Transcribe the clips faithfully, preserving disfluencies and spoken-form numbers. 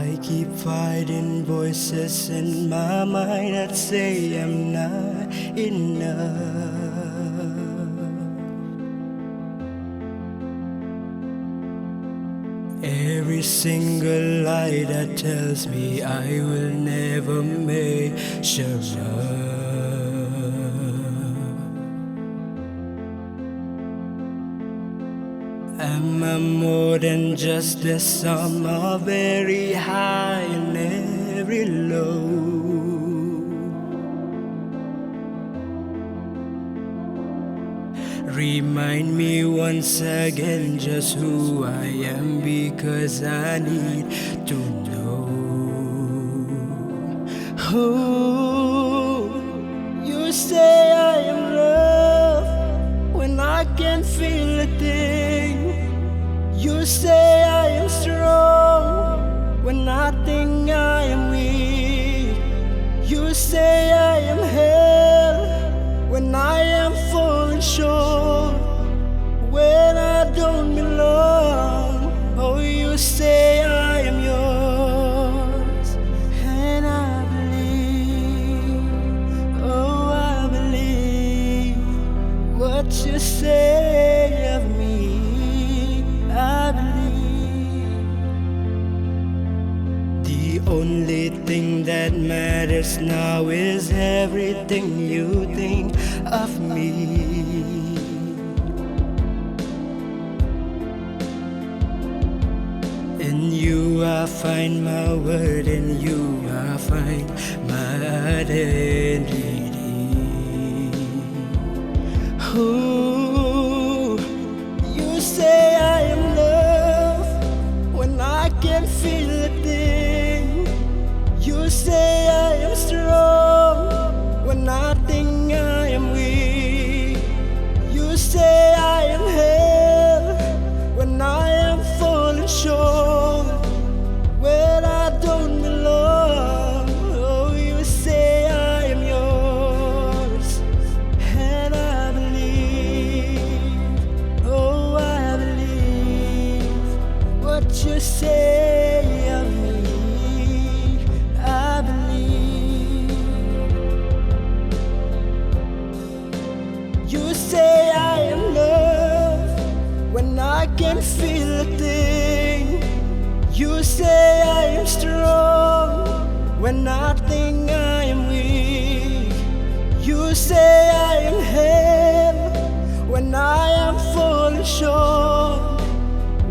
I keep fighting voices in my mind that say I'm not enough. Every single lie that tells me I will never measure up. Am I more than just the sum of every high and every low? Remind me once again just who I am, because I need to know. Oh, you say I am love when I can't feel a thing. You say I am strong when I think I am weak. You say I am held when I am falling short, when I don't belong. Oh, you say I am yours, and I believe. Oh, I believe what you say of me. I believe. The only thing that matters now is everything you think of me. In you I find my worth, in you I find my identity. Ooh, you say I am love when I can't feel a thing. You say I am strong when I think I am weak. You say I am held when I am falling short, when I don't belong. Oh, you say I am yours, and I believe. Oh, I believe what you say of me. I believe. You say I am love when I can't feel a thing. You say I am strong when I think I am weak. You say I am held when I am falling short,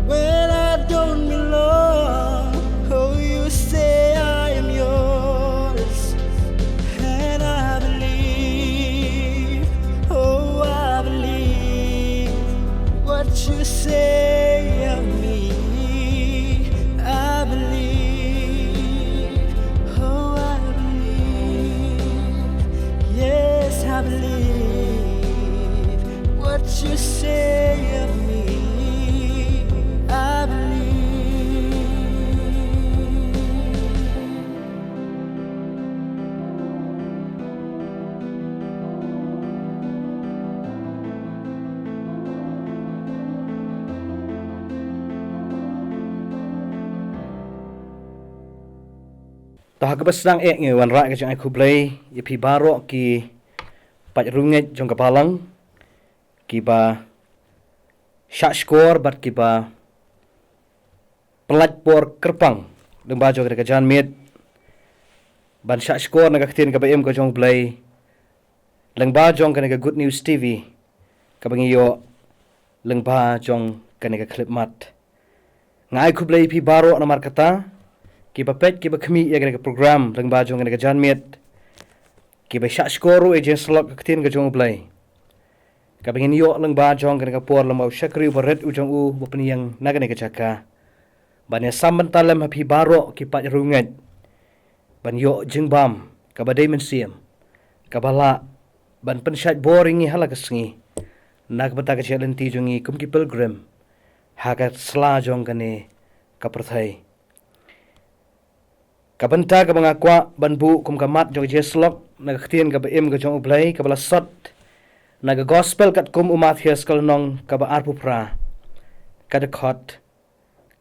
when I don't belong. Oh, you say I am yours, and I believe. Oh, I believe what you say of me. I believe. Oh, I believe. Yes, I believe what you say of me. I believe. To ha kaba sdang eh ngi wanrah ka jingai khublei ïa phi baroh ki paid riewngeit jong ka balang, kiba shah shkor bad kiba pynlait por kyrpang lyngba jong kane ka janmiet ban shah shkor na ka ktien kaba im ka jong U Blei, lyngba jong kane ka Good News T V, kaba ngi ïoh lyngba jong kane ka khyllipmat. Nga ai khublei ïa phi baroh namar kata, kiba peit kiba khmih ïa kane ka program lyngba jong kane ka janmiet, kiba shah shkor ruh ïa ka jingïasyllok ka ktien ka jong U Blei, kaba ngin ïoh lyngba jong kane ka por lem bad u shakri uba rit u jong u uba pynïeng na kane ka jaka. Ban ïasam bynta lem ha phi baroh ki paid riewngeit, ban ïoh jingbam kaba dei mynsiem, kaba lah ban pynshait bor ïa ngi ha la ka sngi na ka bynta ka jingïaid lynti jong ngi kum ki pilgrim ha ka sla jong kane ka pyrthei. Ka bynta kaba nga kwah ban buh kum ka mat jong ka jingïasyllok na ka ktien kaba im ka jong U Blei, kaba la sot na ka Gospel katkum u Mathaios, ka lynnong kaba arphew phra, ka dkhot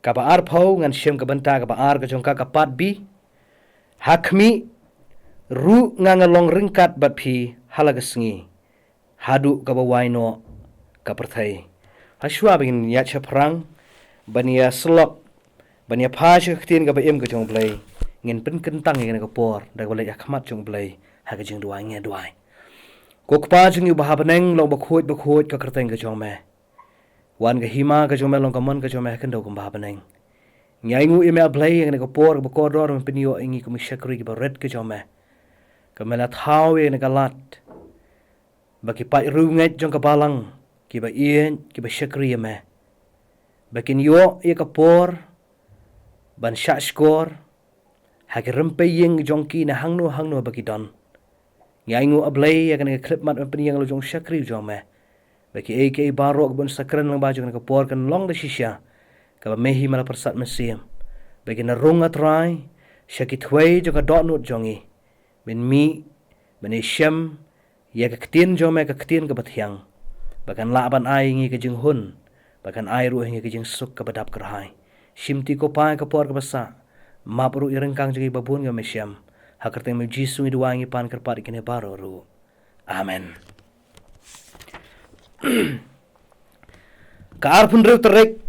Kaba arphew, ngan shem ka bynta kaba ar ka jong ka, ka part B. Ha khmih ruh nga nga long ryngkat bad phi ha la ka sngi, haduh kaba wai noh ka pyrthei. Hashwa ba ngin ïaid shaphrang ban ïa syllok, ban ïa phai sha ka ktien kaba im ka jong U Blei, ngin pynkyntang ïa kane ka por da kaba leit ha khmat jong U Blei ha ka jingduwai. Ngin duwai. Ko Kpa jong ngi uba ha bneng, long bakhuid bakhuid ka kyrteng ka jong me. Wan ka hima ka jong me, long ka mon ka jong me ha khyndew kumba ha bneng. Ngi ainguh ïa me, A Blei, ïa kane ka por kaba kordor me pynïoh ïa ngi kum ki shakri kiba rit ka jong me, ka me la thaw ïa kane ka lad ba ki paid riewngeit jong ka balang, kiba ïeit, kiba shakri ïa me, ba kin ïoh ïa ka por ban shahshkor ha ki rympei ïing jong ki, na hangno hangno ba ki don. Ngi ainguh, A Blei, ïa kane ka khyllipmat me pynïeng la jong u shakri jong me, ba kiei kiei baroh kaba un sa kren lyngba jong kane ka por kan long da shisha kaba me hi me la pyrsad mynsiem, ba kin ïa rung, A Trai, sha ki thwei jong ka dohnud jong ngi, ban mih, ban ïashem ïa ka ktien jong me, ka ktien kaba thiang, ba kan lah ban ai ïa ngi ka jinghun, ba kan ai ruh ïa ngi ka jingsuk kaba dap kyrhai. Shimti, ko Pa, ïa ka por kaba sah, map ruh ïa ka ryngkang jong ngi ba bun, kaba me shem. Ha ka kyrteng me Jisu ngi duwai, ngi pan kyrpad ïa kine baroh ruh. Amen. Ka arphew hynriew tarik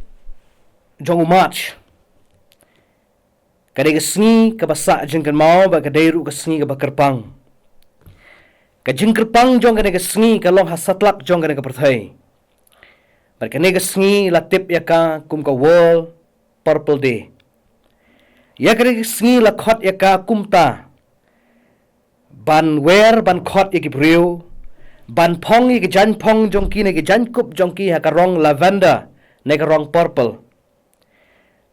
jong u March, ka dei ka sngi kaba sah jingkynmaw bad ka dei ruh ka sngi kaba kyrpang. Ka jingkyrpang jong kane ka sngi ka long ha satlak jong kane ka pyrthei. Bad kane ka sngi la tip ïa ka kum ka World Purple Day. Ïa kane ka sngi la khot ïa ka kumta, ban wer, ban khot ïa ki briew ban phong ïa ki jaiñphong jong ki ne ki jaiñkup jong ki ha ka rong lavender ne ka rong purple.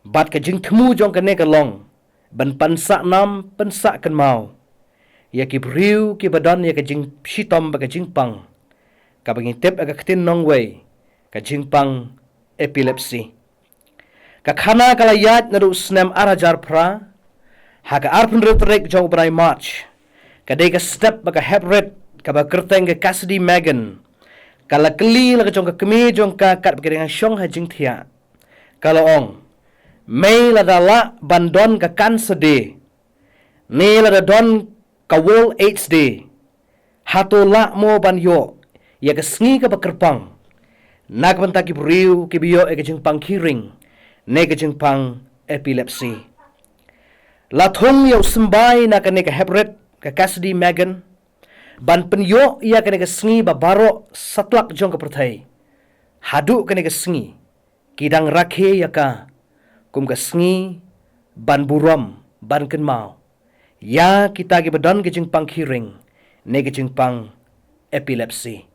Bad ka jingthmu jong kane ka long ban pynsah nam, pynsah kynmaw ïa ki briew kiba don ïa ka jingshitom bad ka jingpang, kaba ngi tip ha ka ktien nongwei, ka jingpang epilepsy. Ka khana ka la ïaid naduh u snem ar hajar phra, ha ka arphew hynriew tarik jong u bnai March. Ka dei ka step ba ka heprit kaba kyrteng ka Cassidy Megan ka la kylli la ka jong ka kmie jong ka katba ka dang shong ha jingthiah. Ka la ong, mei, lada lah ban don ka Cancer Day, ne lada don ka World AIDS Day, hato lah mo ban ïoh ïa ka sngi kaba kyrpang na ka bynta ki briew kiba ïoh ïa ka jingpang khih ring ne ka jingpang epilepsy? La thung ïa u symbai na kane ka heprit, ka Cassidy Megan, ban pynïoh ïa kane ka sngi ba baroh satlak jong ka pyrthei haduh kane ka sngi ki dang rakhe ïa ka kum ka sngi ban burom, ban kynmaw ïa kita kiba don ka jingpang khih ring ne ka jingpang epilepsy.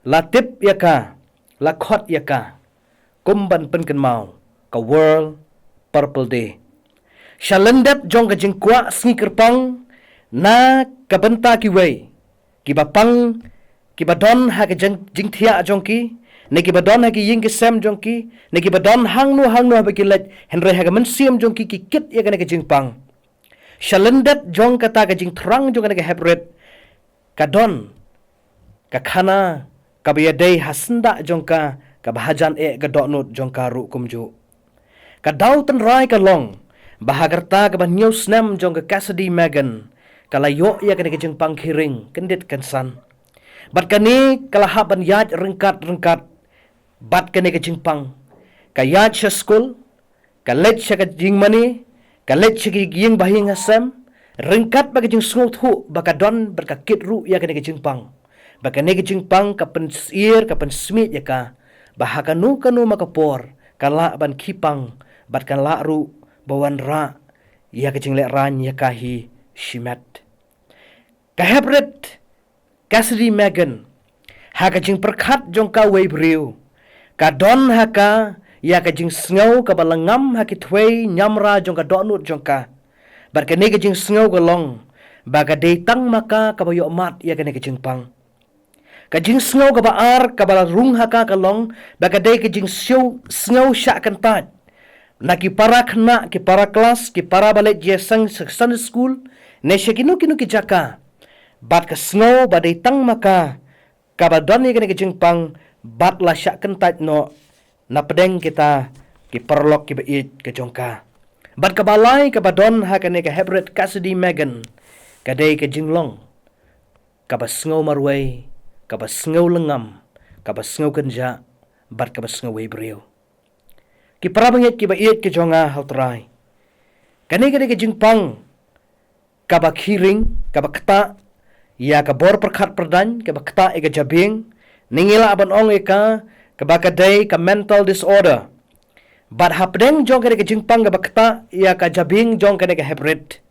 La tip ïa ka, la khot ïa ka kum ban pynkynmaw ka World Purple Day. Sha lyndet jong ka jingkwah sngi kyrpang na ka bynta kiwei kiba pang, kiba don ha ka jing, jingthiah jong ki, ne kiba don ha ki ïing ki sem jong ki, ne kiba don hangno hangno ba ki leit, hynrei ha ka mynsiem jong ki ki kit ïa kane ka jingpang. Sha lyndet jong kata ka jingthrang jong kane ka heprit, ka don ka khana kaba ïadei ha syndah jong ka, kaba hajan eh ka dohnud jong ka ruh kumjuh. Ka daw tynrai ka long ba ha ka rta kaba hynñiew snem jong ka Cassidy Megan, ka la ïoh ïa kane ka jingpang khih ring kyndit kynsan. Bad kane ka la hap ban ïaid ryngkat ryngkat bad kane ka jingpang. Ka ïaid sha skul, ka leit sha ka jingmane, ka leit sha ki ïing bahaïing hasem, ryngkat bad ka jingsngewthuh ba ka don bad ka kit ruh ïa kane ka jingpang. Bad kane ka jingpang ka pynsyier, ka pynsmiej ïa ka ba ha kano kano ma ka por ka lah ban khie pang, bad ka lah ruh ba wanrah ïa ka jinglehrain ïa ka hi shimet. Ka heprit Cassidy Megan, ha ka jingpyrkhat jong ka wei briew, ka don ha ka ïa ka jingsngew kaba la ngam ha ki thwei ñiamra jong ka dohnud jong ka. Bad kane ka jingsngew ka long ba ka dei tang ma ka kaba ïoh mad ïa kane ka jingpang. Ka jingsngew kaba ar kaba la rung ha ka ka long ba ka dei ka jingsngew, sngew shah kyntait na ki para khynnah, ki para klas, ki para ba leit jingïaseng sha Sunday school, ne sha kino kino ki jaka. Bad ka sngew ba dei tang ma ka kaba don ïa kane ka jingpang, bad la shah kyntait noh na pdeng kita ki paralok kiba ïeit ka jong ka. Bad kaba lai kaba don ha kane ka heprit Cassidy Megan, ka dei ka jinglong kaba sngew marwei, kaba sngew lengam, kaba sngew kynjah, bad kaba sngew wei briew. Ki parabangeit kiba ïeit ka jong nga ha U Trai, kane ka dei ka jingpang kaba khih ring, kaba ktah ïa ka bor pyrkhat pyrdaiñ, kaba ktah ïa ka jabieng, ne ngi lah ban ong ïa ka, kaba ka dei ka mental disorder. Bad hapdeng jong kane ka jingpang kaba ktah ïa ka jabieng jong kane ka heprit,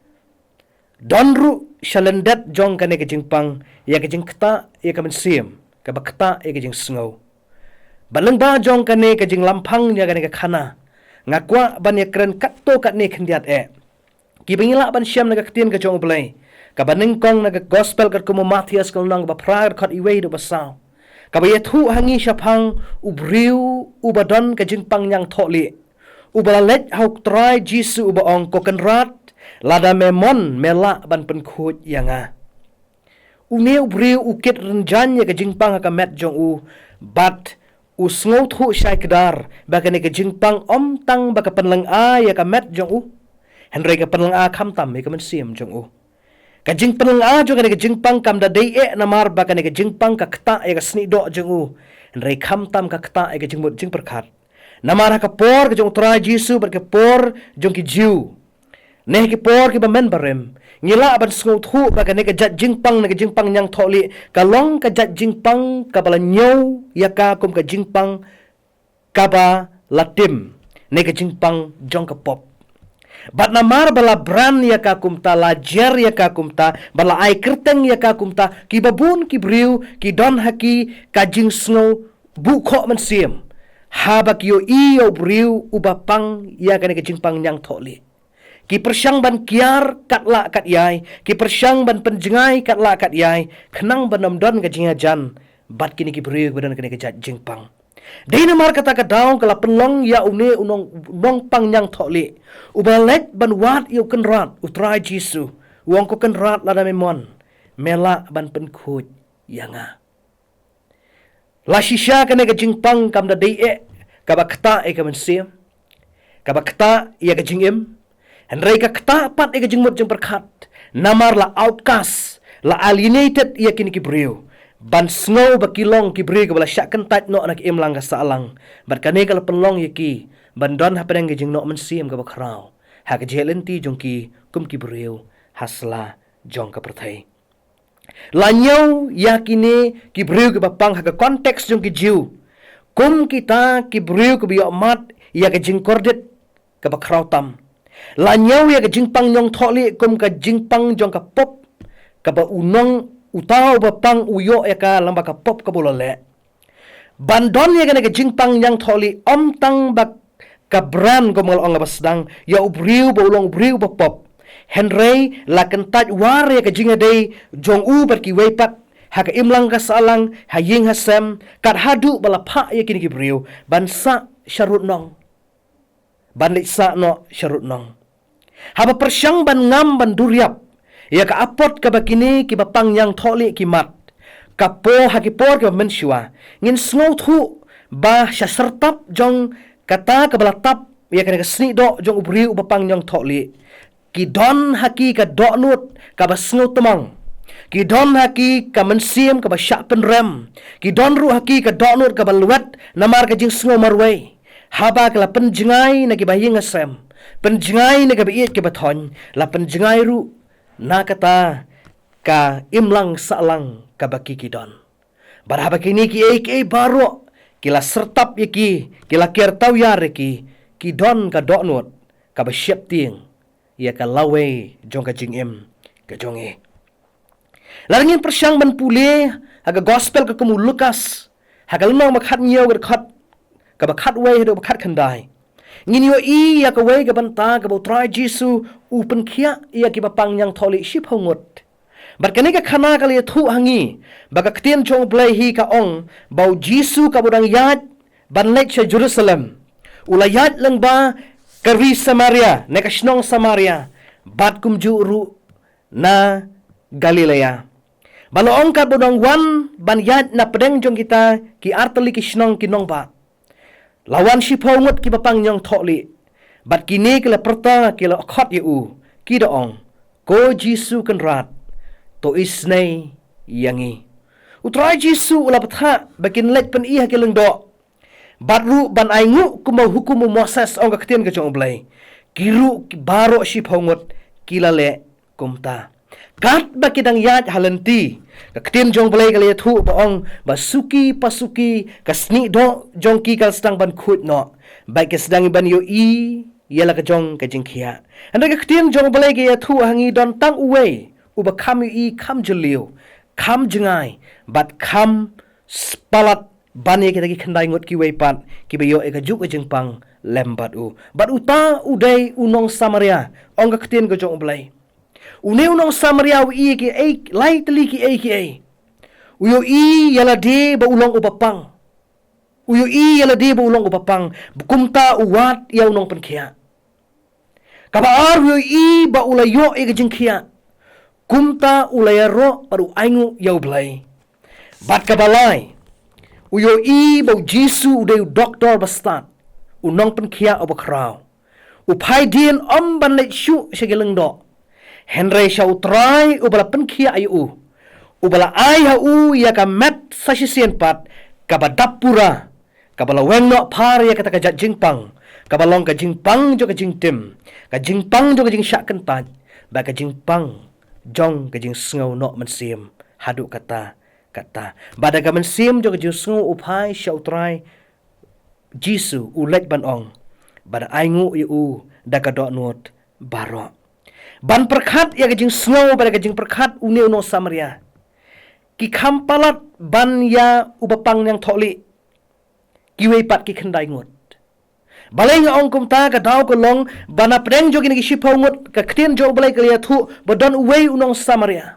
don ruh sha lyndet jong kane ka jingpang ïa ka jingktah ïa ka mynsiem, kaba ktah ïa ka jingsngew. Bad lyngba jong kane ka jinglampang ïa kane ka khana, nga kwah ban ïakren katto katne khyndiat eh. Kiba ngi lah ban shem na ka ktien ka jong U Blei, kaba nyngkong na ka gospel katkum u Mathaios ka lynnong kaba phra, ka dkhot iwei haduh ba saw, kaba ïathuh ha ngi shaphang u briew uba don ka jingpang ñiangthohlieh, uba la leit ha U Trai Jisu uba ong, Ko Kynrad, lada me mon me lah ban pynkhuid ïa nga. Une u briew u kit rynjang ïa ka jingpang ha ka met jong u, bad u sngewthuh shai kdar ba kane ka jingpang ym tang ba ka pynlynga ïa ka met jong u, hynrei ka pynlynga khamtam ïa ka mynsiem jong u. Ka jingpynlynga jong kane ka jingpang kam da dei eh namar ba kane ka jingpang ka ktah ïa ka snieh doh jong u, hynrei khamtam ka ktah ïa ka jingmut jingpyrkhat. Namar ha ka por ka jong U Trai Jisu bad ka por jong ki Jiw, ne ha ki por kiba mynbarim, ngi lah ban sngewthuh ba kane ka jait jingpang, ne ka jingpang ñiangthohlieh, ka long ka jait jingpang kaba la ñiew ïa ka kum ka jingpang kaba la tim, ne ka jingpang jong ka pop. Bad namar ba la bran ïa ka kumta, la jer ïa ka kumta, bad la ai kyrteng ïa ka kumta, kiba bun ki briew ki don ha ki ka jingsngew buh khoh mynsiem haba ki ïohi ïa u briew uba pang ïa kane ka jingpang ñiangthohlieh. Ki pyrshang ban kiar katba lah katba ïai, ki pyrshang ban pynjngai katba lah katba ïai, khnang ban ym don ka jingïajan bad kine ki briew kiba don kane ka jait jingpang. Dei namar kata ka daw ka la pynlong ïa une u nong, nongpang ñiangthohlieh, uba la leit ban wad ïa U Kynrad, U Trai Jisu, u ong, Ko Kynrad, lada me mon, me lah ban pynkhuid ïa nga. Lada shisha kane ka jingpang kam da dei eh kaba ktah ïa ka mynsiem, kaba ktah ïa ka jingim, hynrei ka ktah pat ïa ka jingmut jingpyrkhat, namar la outcast, la alienated ïa kine ki briew, ban sngew ba ki long ki briew kiba la shah kyntait noh na ka imlang ka sahlang. Bad kane ka la pynlong ïa ki ban don hapdeng ka jingnoh mynsiem kaba khraw ha ka jingïaid lynti jong ki kum ki briew ha sla jong ka pyrthei. La ñiew ïa kine ki briew kiba pang ha ka context jong ki Jiw kum kita ki briew kiba ïohmad ïa ka jingkordit kaba khraw tam. La ñiew ïa ka jingpang ñiangthohlieh kum ka jingpang jong ka pop, kaba u nong, uta uba pang u ïoh ïa ka lyngba ka pop kaba u la leh. Ban don ïa kane ka jingpang ñiangthohlieh ym tang ba ka bran, kum nga la ong ha ba sdang, ïa u briew ba u long u briew ba pop, hynrei la kyntait war ïa ka jingïadei jong u bad kiwei pat ha ka imlang ka sahlang, ha ïing ha sem, kat haduh ba la phah ïa kine ki briew ban sah sharud nong, ban leit sah noh sharud nong. Haba pyrshang ban ngam ban dur ïap ïa ka apot kaba kine kiba pang ñiangthohlieh ki mad, ka por, ha ki por kiba mynshuwa, ngin sngewthuh ba sha syrtap jong kata kaba la tap ïa kane ka snieh doh jong u briew uba pang ñiangthohlieh, ki don ha ki ka dohnud kaba sngewtmang, ki don ha ki ka mynsiem kaba shah pynrem, ki don ruh ha ki ka dohnud kaba lwet namar ka jingsngew marwei, haba ki la pynjngai na kiba ïing ha sem, pynjngai na kiba ïeit kiba thoiñ, la pynjngai ruh na kata ka imlang sahlang kaba ki ki don. Bad haba kine kiei kiei baroh ki la syrtap ïa ki, ki la kiar tawiar ïa ki, ki don ka dohnud kaba sheptieng ïa ka lawei jong ka jingim ka jong ngi. Lada ngin pyrshang ban pule ha ka gospel katkum u Lukas, ha ka lynnong ba khathynñiew, ka dkhot kaba khatwei haduh ba khatkhyndai, ngin ïohi ïa kawei ka bynta kaba U Trai Jisu u pynkhiah ïa kiba pang ñiangthohlieh shiphew ngut. Bad kane ka khana ka la ïathuh ha ngi ba ka ktien jong U Blei hi ka ong ba U Jisu kaba u dang ïaid ban leit sha Jerusalem, u la ïaid lyngba ka ri Samaria, ne ka shnong Samaria, bad kumjuh ruh na Galilea. Ba la ong katba u dang wan ban ïaid na pdeng jong kita ki artylli ki shnong ki nongbah, La wan shiphew ngut kiba pang ñiangthohlieh, bad kine ki la pyrta, ki la khot ïa u, ki da ong, Ko Jisu Kynrad, to isnei ïa ngi. U Trai Jisu u la bthah ba kin leit pyni ha ki lyngdoh, bad ruh ban ainguh kumba hukum u Moses, ong ka ktien ka jong U Blei. Ki ruh baroh shiphew ngut ki la leh kumta. Katba ki dang ïaid ha lynti, ka ktien jong U Blei ka la ïathuh ba ong ba suki pa suki ka snieh doh jong ki ka la sdang ban khuid noh, bad ki sdang ban ïohi ïa la ka jong ka jingkhiah. Hynrei ka ktien jong U Blei ka ïathuh ha ngi, don tang uwei uba kham ïohi, kham jylliew, kham jngai, bad kham palat ban ïa kita ki khyndai ngut kiwei pat kiba ïoh ïa kajuh ka jingpang lem bad u. Bad uta u dei u nong Samaria, ong ka ktien ka jong U Blei. Une u nong Samaria u ïohi kiei, lai tylli kiei kiei. U ïohi ïa lade ba u long uba pang. U ïohi ïa lade ba u long uba pang, kumta u wad ïa u nongpynkhiah. Kaba ar, u ïohi ba u la ïoh ïa ka jingkhiah, kumta u la ïaroh bad u ainguh ïa U Blei. Bad kaba lai, u ïohi ba U Jisu u dei u doktor ba stad, u nongpynkhiah uba khraw. U phai dien ym ban leit shuh sha ki lyngdoh, hynrei sha U Trai uba la pynkhiah ïa u, uba la ai ha u ïa ka met sa shisien pat kaba dap pura, kaba la weng noh phar ïa kata ka jait jingpang, kaba long ka jingpang jong ka jingtim, ka jingpang jong ka jingshah kyntait, bad ka jingpang jong ka jingsngew noh mynsiem haduh katta katta. Bad da ka mynsiem jong ka jingsngew u phai sha U Trai Jisu, u leit ban ong, bad ainguh ïa u da ka dohnud baroh. Ban pyrkhat ïa ka jingsngew bad ka jingpyrkhat une u nong Samaria, ki kham palat ban ïa uba pang ñiangthohlieh kiwei pat ki khyndai ngut. Balei nga ong kumta? Ka daw ka long ba na pdeng jong kine ki shiphew ngut, ka ktien jong U Blei ka la ïathuh ba don uwei u nong Samaria.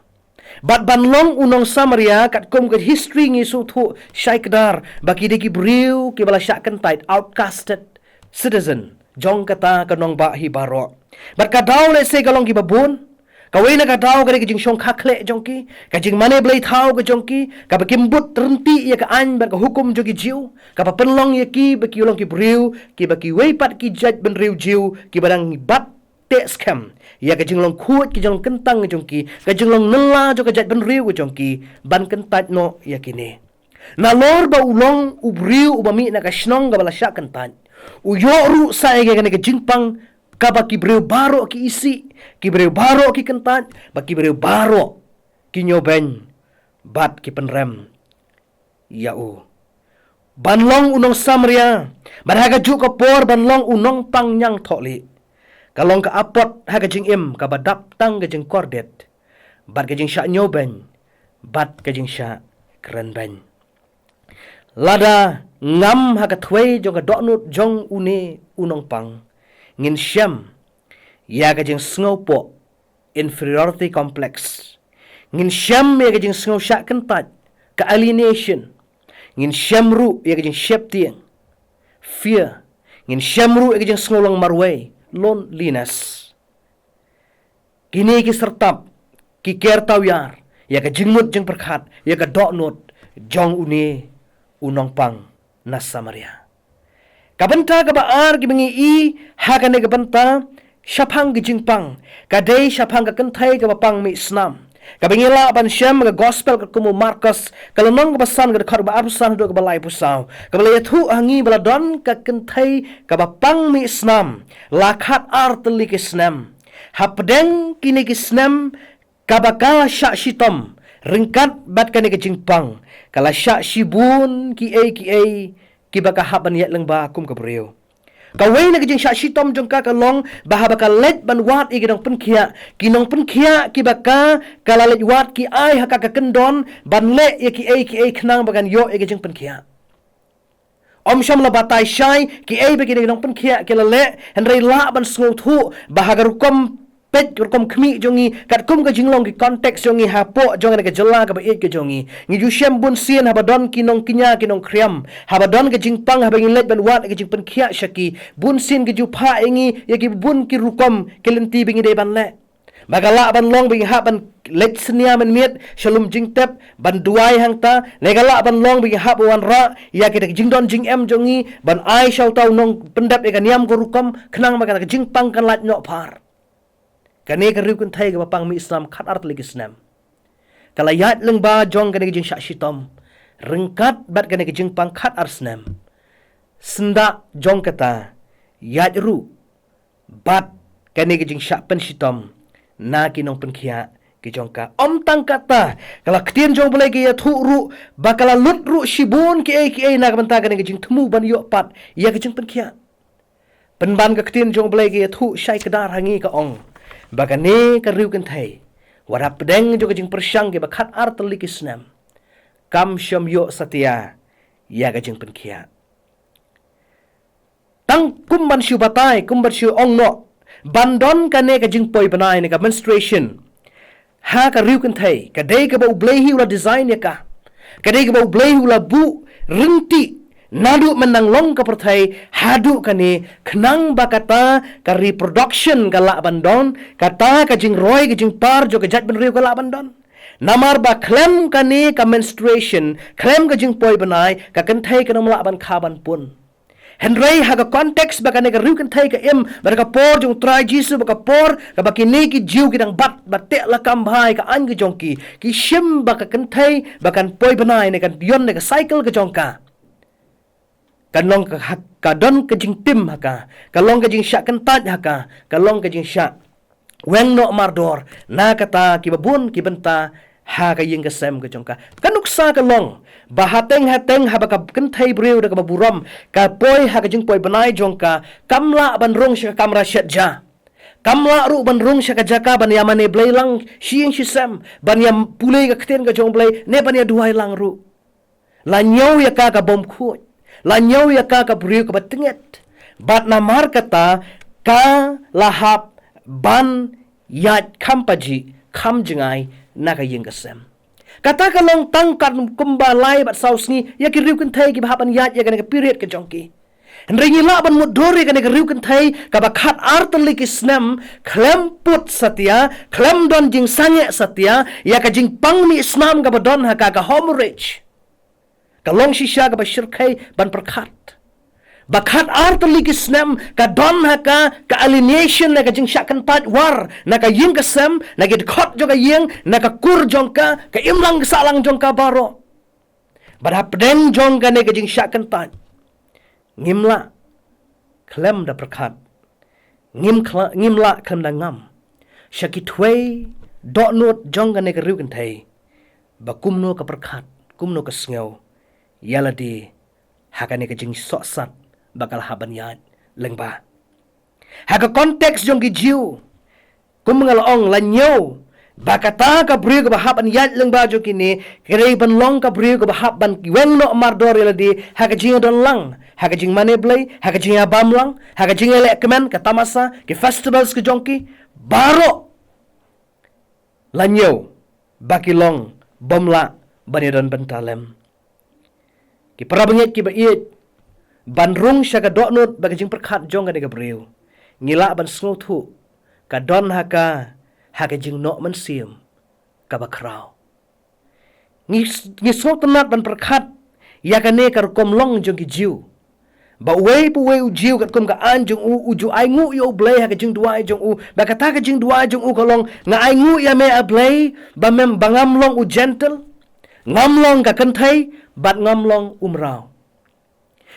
Bad ban long u nong Samaria, katkum ka history ngi sngewthuh shai kdar ba ki dei ki briew kiba la shah kyntait, outcasted citizen jong kata ka nongbah hi baroh. Bad ka daw lehse ka long kiba bun. Kawei na ka daw ka dei ka jingshongkha khleh jong ki, ka jingmane blei thaw ka jong ki, kaba kim bud ryntih ïa ka aiñ bad ka hukum jong ki Jiw, kaba pynlong ïa ki ba ki long ki briew kiba kiwei pat ki jaitbynriew Jiw kiba dang bat teh skhem ïa ka jinglong khuid, ka jinglong kyntang ka jong ki, ka jinglong nylla jong ka jaitbynriew ka jong ki ban kyntait noh ïa kine. Nalor ba u long u briew uba mih na ka shnong kaba la shah kyntait, u ïoh ruh sa ïa kane ka jingpang kaba ki briew baroh ki isih, ki briew baroh ki kyntait, bad ki briew baroh ki ñiewbeiñ bad ki pynrem ïa u. Ban long u nong Samaria, bad ha kajuh ka por ban long u nongpang ñiangthohlieh, ka long ka apot ha ka jingim kaba dap tang ka jingkordit bad ka jingshah ñiewbeiñ bad ka jingshah krenbeiñ. Lada ngam ha ka thwei jong ka dohnud jong une u nongpang, ngin shem ïa ka jingsngewpoh, inferiority complex. Ngin shem ïa ka jingsngew shah kyntait, ka alienation. Ngin shem ruh ïa ka jingsheptieng, fear. Ngin shem ruh ïa ka jingsngew long marwei, loneliness. Kine ki syrtap ki ker tawiar ïa ka jingmut jingpyrkhat, ïa ka dohnud jong une u nongpang na Samaria. Ka bynta kaba ar kiba ngi i ha kane ka bynta shaphang ka jingpang, ka dei shaphang ka kynthei kaba pang mih snam. Kaba ngi lah ban shem ka gospel katkum u Markos, ka lynnong kaba san, ka dkhot kaba arphew san haduh kaba laiphew saw, kaba la ïathuh ha ngi ba la don ka kynthei kaba pang mih snam la khatar tylli ki snem. Hapdeng kine ki snem kaba ka la shah shitom, ryngkat bad kane ka jingpang, ka la shah shibun kiei kiei kiba ka hap ban ïaid lyngba kum ka briew. Kawei na ka jingshah shitom jong ka ka long ba haba ka leit ban wad ïa ki nongpynkhiah, ki nongpynkhiah kiba ka, ka la leit wad ki ai ha ka ka kyndon ban leh ïa kiei kiei khnang ba kan ïoh ïa ka jingpynkhiah. Ym shym la batai shai kiei ba kine ki nongpynkhiah ki la leh, hynrei lah ban sngewthuh ba ha ka rukom peit, ka rukom khmih jong ngi, katkum ka jinglong, ki context jong ngi hapoh jong kane ka jylla kaba ïeit ka jong ngi, ngi ju shem bunsien haba don ki nongkñia ki nongkhriam, haba don ka jingpang, haba ngi leit ban wad ka jingpynkhiah sha ki, bunsien ki ju phah ïa ngi ïa ki bun ki rukom ki lynti ba ngi dei ban leh. Ba ka lah ban long ba ngi hap ban leit synñia mynmiet sha lum jingtep ban duwai hangta, ne ka lah ban long ba ngi hap ban wanrah ïa kita ki jingdon jingem jong ngi ban ai sha uta u nongpyndep ïa ka niam ka rukom, khnang ba kata ka jingpang kan lait noh phar. Kane ka riewkynthei kaba pang mih snam khatar tylli ki snem, ka la ïaid lyngba jong kane ka jingshah shitom ryngkat bad kane ka jingpang khatar snem. Syndah jong kata, ïaid ruh bad kane ka jingshah pynshitom na ki nongpynkhiah ki jong ka. Ym tang kata, ka la ktien jong U Blei ka ïathuh ruh ba ka la lut ruh shibun kiei kiei na ka bynta kane ka jingthmu ban ïoh pat ïa ka jingpynkhiah. Pynban ka ktien jong U Blei ka ïathuh shai kdar ha ngi, ka ong ba kane ka riewkynthei, wat hapdeng jong ka jingpyrshang kiba khatar tylli ki snem, kam shym ïoh satia ïa ka jingpynkhiah. Tang kum ban shu batai, kum ban shu ong noh, ban don kane ka jingpoi bnai ne ka menstruation ha ka riewkynthei, ka dei kaba U Blei hi u la design ïa ka. Ka dei kaba U Blei hi u la buh ryntih naduh mynta nang long ka pyrthei haduh kane, khnang ba kata ka reproduction ka lah ban don, kata ka jingroi ka jingpar jong ka jaitbynriew ka lah ban don. Namar ba khlem kane ka menstruation, khlem ka jingpoi bnai, ka kynthei kan ym lah ban kha ban pun. Hynrei ha ka context ba kane ka riewkynthei ka im bad ka por jong U Trai Jisu, ba ka por kaba kine ki Jiw ki dang bat, ba teh lakam bha ïa ka aiñ ka jong ki, ki shim ba ka kynthei ba kan poi bnai ne kan ïoh ne ka cycle ka jong ka, kan long ka, ka don ka jingtim ha ka, ka long ka jingshah kyntait ha ka, ka long ka jingshah weng noh mardor na kata kiba bun ki bynta ha ka ïing ka sem ka jong ka. Ka nuksa ka long ba hateng hateng haba ka kynthei briew da kaba burom ka poi ha ka jingpoi bnai jong ka, kam lah ban rung sha ka kamra shet ja. Kam lah ruh ban rung sha ka jaka ban ïa mane Blei lang shi ïing shi sem, ban ïa pule ka ktien ka jong U Blei ne ban ïa duwai lang ruh. La ñiew ïa ka ka bym khuid, la ñiew ïa ka ka briew kaba tyngeh. Bad namar kata ka la hap ban ïaid kham pajih kham jngai na ka ïing ka sem. Kata ka long tang katkum ba lai bad saw sngi ïa ki riewkynthei kiba hap ban ïaid ïa kane ka period ka jong ki. Hynrei ngi lah ban mutdur ïa kane ka riewkynthei kaba khatar tylli ki snem khlem put satia, khlem don jingsangeh satia ïa ka jingpang mih snam kaba don ha ka, ka hemorrhage. Ka long shisha kaba shyrkhei ban pyrkhat ba khatar tylli ki snem ka don ha ka ka alienation ne ka jingshah kyntait war na ka ïing ka sem, na ki dkhot jong ka ïing, na ka kur jong ka, ka imlang ka sahlang jong ka baroh. Bad hapdeng jong kane ka jingshah kyntait, ngim lah khlem da pyrkhat, ngim khla-, ngim lah khlem da ngam sha ki thwei dohnud jong kane ka riewkynthei ba kumno ka pyrkhat, kumno ka sngew ïa lade ha kane ka jingsohsat ba ka la hap ban ïaid lyngba. Ha ka context jong ki Jiw, kum nga la ong, la ñiew ba kata ka briew kaba hap ban ïaid lyngba jong kine ka dei ban long ka briew kaba hap ban weng noh mardor ïa lade ha ka jingïadon lang, ha ka jingmane Blei, ha ka jingïabam lang, ha ka jingïaleh kmen, ka tamasa, ki festivals ka jong ki baroh. La ñiew ba ki long bym lah ban ïadon bynta lem. Ki para bangeit kiba ïeit, ban rung sha ka dohnud bad ka jingpyrkhat jong kane ka briew, ngi lah ban sngewthuh ka don ha ka, ha ka jingnoh mynsiem kaba khraw. Ngi, ngi sngewtynnat ban pyrkhat ïa kane ka rukom long jong ki Jiw. Ba uwei pa uwei u Jiw katkum ka aiñ jong u, u ju ainguh ïa U Blei ha ka jingduwai jong u. Ba kata ka jingduwai jong u ka long, nga ainguh ïa me A Blei, ba mem, ba ngam long u Gentile, ngam long ka kynthei, bad ngam long u mraw.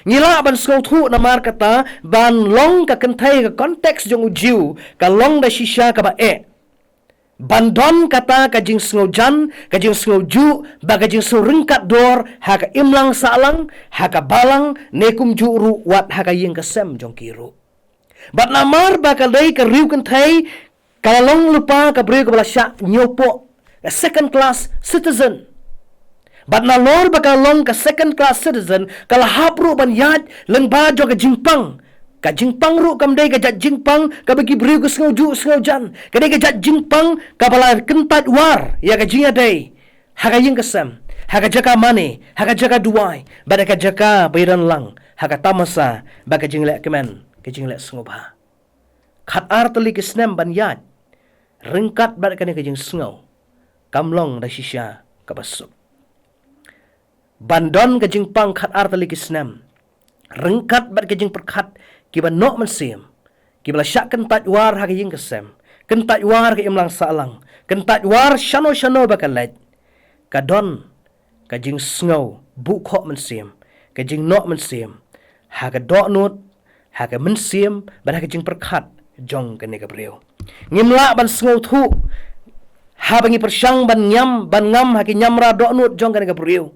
Ngi lah ban sngewthuh namar kata ban long ka kynthei ka context jong u Jiw ka long da shisha kaba eh ban don kata ka jingsngewjan, ka jingsngewjuh, bad ka jingsngewryngkat dor ha ka imlang sahlang, ha ka balang, ne kumjuh ruh wat ha ka ïing ka sem jong ki ruh. Bad namar ba ka dei ka riewkynthei, ka la long lypa ka briew kaba la shah ñiewpoh, ka second class citizen. Bad nalor ba ka long ka second class citizen, ka la hap ruh ban ïaid lyngba jong ka jingpang. Ka jingpang ruh kam dei ka jait jingpang kaba ki briew ki sngewjuh sngewjan. Ka dei ka jait jingpang kaba la kyntait war ïa ka jingïadei ha ka ïing ka sem, ha ka jaka mane, ha ka jaka duwai, bad ha ka jaka ba ïadon lang ha ka tamasa bad ka jingleh kmen, ka jingleh sngewbha. Khatar tylli ki snem ban ïaid ryngkat bad kane ka jingsngew, kam long da shisha kaba suk. Ban don ka jingpang khatar tylli ki snem ryngkat bad ka jingpyrkhat kiba noh mynsiem, kiba la shah kyntait war ha ka ïing ka sem, kyntait war ka imlang sahlang, kyntait war shano shano ba ka leit, ka don ka jingsngew buh khoh mynsiem, ka jingnoh mynsiem ha ka dohnud, ha ka mynsiem bad ha ka jingpyrkhat jong kane ka briew. Ngim lah ban sngewthuh haba ngi pyrshang ban ngam, ban ngam ha ki ñiamra dohnud jong kane ka briew.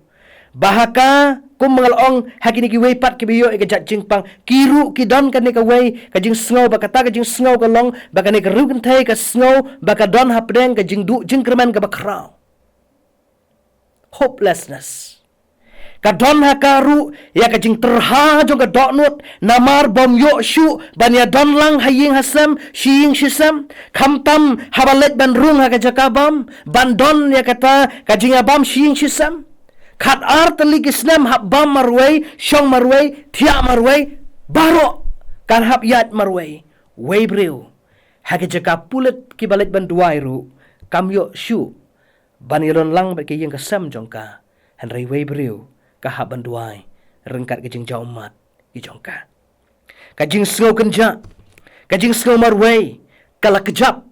Ba ha ka, kum ba nga la ong, ha kine kiwei pat kiba ïoh ïa ka jait jingpang, ki ruh ki don kane kawei ka jingsngew, ba kata ka jingsngew ka long ba kane ka riew kynthei ka sngew ba ka don hapdeng ka jingduh jingkyrmen kaba khraw. Hopelessness. Ka don ha ka ruh ïa ka jingtyrha jong ka dohnud, namar bym ïoh shuh ban ïa don lang ha ïing ha sem, shi ïing shi sem. Khamtam haba leit ban rung ha ka jaka bam, ban don ïa kata ka jingïabam shi ïing shi sem. Khatar tylli ki snem hap bam marwei, shong marwei, thiah marwei, baroh kan hap ïaid marwei. Wei briew ha ka jaka pulit kiba leit ban duwai ruh kam ïoh shuh ban ïalon lang bad ka ïing ka sem jong ka. Hynrei wei briew ka hap ban duwai ryngkat ka jingjaw ummat ki jong ka. Ka jingsngew kynjah, ka jingsngew marwei ka la kjap,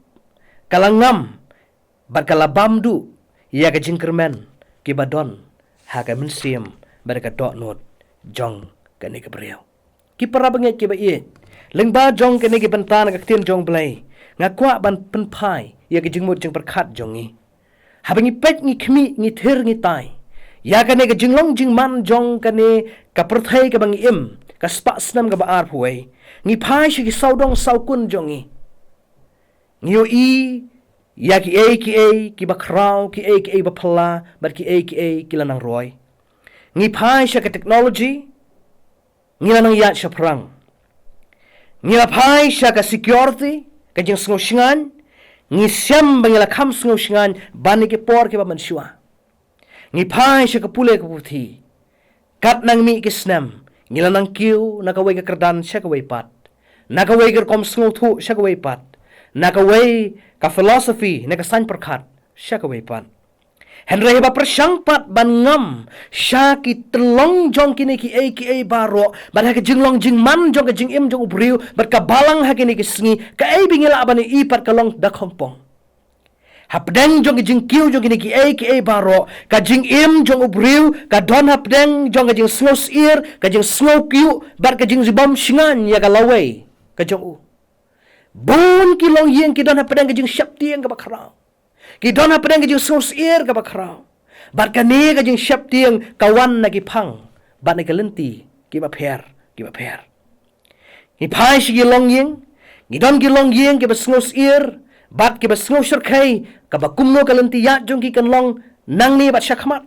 ka la ngam bad ka la bam duh ïa ka jingkyrmen kiba don ha ka mynsiem bad ka dohnud jong kane ka briew. Ki para bangeit kiba ïeit, lyngba jong kane ka bynta na ka ktien jong Blei, nga kwah ban pynphai ïa ka jingmut jingpyrkhat jong ngi. Haba ngi peit, ngi khmih, ngi thir, ngi tai ïa kane ka jinglong jingman jong kane ka pyrthei kaba ngi im, ka spah snem kaba arphew wei, ngi phai sha ki sawdong sawkun jong ngi, ngi ïohi ïa kiei kiei kiba khraw, kiei kiei ba phylla bad kiei kiei ki la nang roi. Ngi phai sha ka technology, ngi la nang ïaid shaphrang. Ngi la phai sha ka security, ka jingsngew shngaiñ, ngi shem ba ngi la kham sngew shngaiñ ban ïa ki por kiba mynshuwa. Ngi phai sha ka pule ka puthi. Katba nang mih ki snem, ngi la nang kiew na kawei ka kyrdan sha kawei pat, na kawei ka rukom sngewthuh sha kawei pat, na kawei ka philosophy, na ka saiñ pyrkhat sha kawei pat. Hynrei haba pyrshang pat ban ngam sha ki tyllong jong kine kiei kiei baroh, bad ha ka jinglong jingman jong ka jingim jong u briew bad ka balang ha kine ki sngi, kaei ba ngi lah ban ïohi pat ka long da khongpong. Hapdeng jong ka jingkiew jong kine kiei kiei baroh, ka jingim jong u briew ka don hapdeng jong ka jingsngew syier, ka jingsngew kyiuh bad ka jingjubom shngaiñ ïa ka lawei ka jong u. Bun ki longïing ki don hapdeng ka jingsheptieng kaba khraw, ki don hapdeng ka jingsngew syier kaba khraw. Bad kane ka jingsheptieng ka wan na ki phang bad na ki lynti kiba pher kiba pher. Ngi phai sha ki longïing, ngi don ki longïing kiba sngew syier bad kiba sngew shyrkhei, kaba kumno ka lynti ïaid jong ki kan long nangne bad shakhmat.